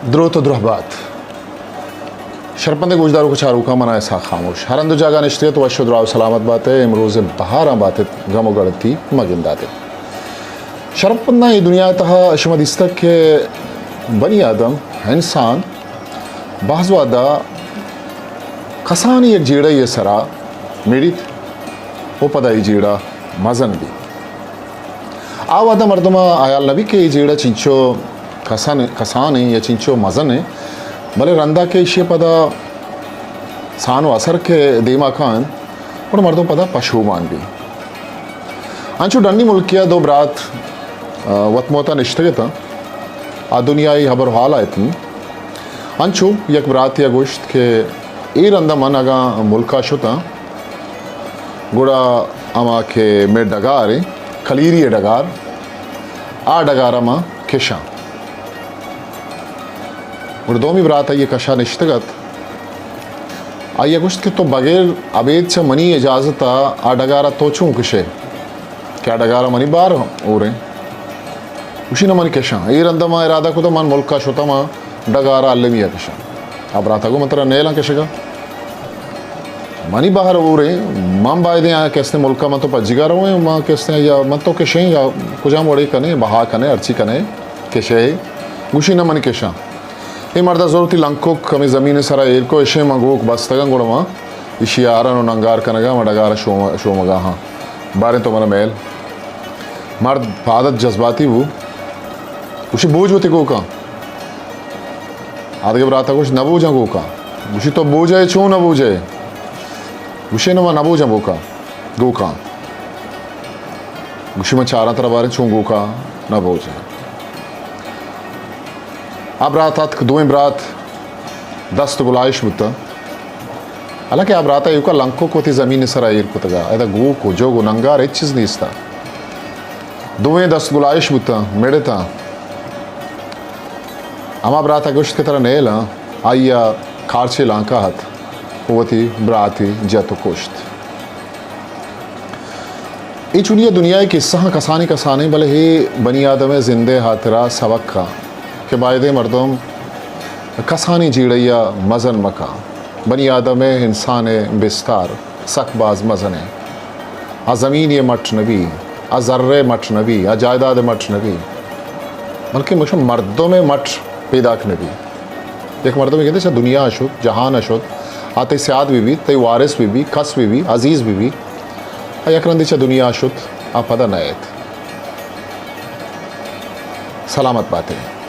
دروت و درہبات۔ شرپندیں گوشداروک و چاروکاں، من آں اسحاق خاموش۔ ہر ہند و جاگہ نشتگ ات، وش و دراہ و سلامت بات ئے، امروز بہاراں بات ات، گم و گڑتی مگندات ات۔ شرپنداں، اے دنیا ءِ تہا شما دیستگ کہ بنی آدم، انسان، باز وہدا کسانیں یک جیڑہ ءِ سرا میڑیت و پدا اے جیڑہ مزن بیت۔ آ وہدا مردم ءَ ہیال نہ بیت کہ اے جیڑہ چنچو کسان، کسانیں یا چنچو مزنیں، بلے رندا کہ ایشی ءَ پدا سان و اثر کہ دیما کاینت، گڑا مردم پدا پشومان بیت۔ انچو ڈنی ملکے ءَ دو برات، آ، وت موتا نشتگ اتاں، آ دنیائی ہبر و حال ءَ اتنت۔ انچو یک براتے ءَ گوشت کہ اے رندا من اگاں ملکا شتاں، گڑا ہما کہ مئے ڈگار ایں، کلیری ءِ ڈگار، آ ڈگار ءَ من کشاں۔ گڑا دومی برات آئی ءِ کشا نشتگ ات۔ آئی ءَ گوشت کہ تو بغیر ابید چہ منی اجازت ءَ آ ڈگار ءَ تو چون کشئے کہ آ ڈگار ءَ منی بہر ہوریں؟ گوشی نہ، من کشاں۔ اے رندا من ارادہ کتہ من ملکا شتاں، من ڈگار ءَ المی ءَ کشاں۔ آ برات ءَ گو من ترا نیلاں کشگا۔ منی بہر ہوریں، من بایدیں آ کہ استیں ملکا من تو پجیگا رویں، من کہ استیں یا من تو کشیں یا کجام وڑے کنے، بہا کنے، ہرچی کنے، کشے۔ گوشی نہ، من کشاں۔ اے مرد ءَ زور وتی لنکک ہمے زمین ءِ سرا ایر کو، اشیں من گوک بستگاں، گڑا من ایشی ءَ آرن و ننگار کنگا من ڈگار ءَ شوم-، شومگا ہاں۔ باریں تو منا میل۔ مرد پاد ات، جذباتی بو۔ گوشی بوج وتی گوکاں۔ آدگہ برات ءَ گوشت نہ بوجاں گوکاں۔ گوشی تو بوجئے، چون نہ بوجئے؟ گوشی نہ، من نہ بوجاں بوکاں۔ گوکاں۔ گوشی من چاراں ترا، باریں چون گوکاں نہ بوجئے۔ آ برات اتک، دوئیں برات دست گلائش بوتاں۔ حالانکہ آ برات ءَ ایوکا لنکک وتی زمین ءِ سرا ایر کتگا، ادا گوک و جوگ و ننگار ہچ چیز نیستا۔ دوئیں دست گلائش بوتاں، مڑتاں۔ ہما برات ءَ گوشت کہ ترا نیلاں، آئی ءَ کارچے لانکا ات و وتی براتے جت و کشت۔ اے چونی ءَ دنیا ءِ قصہ آں کسانیں کسانیں، بلے اے بنی آدم ءِ زند ءِ ہاترا سبق آں کہ بایدیں مردم کسانیں جیڑہ ءَ مزن مکاں۔ بنی آدم ءِ، انسان ءِ بستار سک باز مزن ایں۔ آ زمین ءِ مٹ نہ بی، آ زر ءِ مٹ نہ بی، آ جائیداد ءِ مٹ نہ بی، بلکہ مشو مردم ءِ مٹ پیداک نہ بی۔ یک مردمے گندے چہ دنیا ءَ شت، جہان ءَ شت، آ تئی سیاد بہ بیت، تئی وارث بہ بیت، کس بہ بیت، عزیز بہ بیت، آ یک رندے چہ دنیا ءَ شت، آ پدا نئیت۔ سلامت بات ئے۔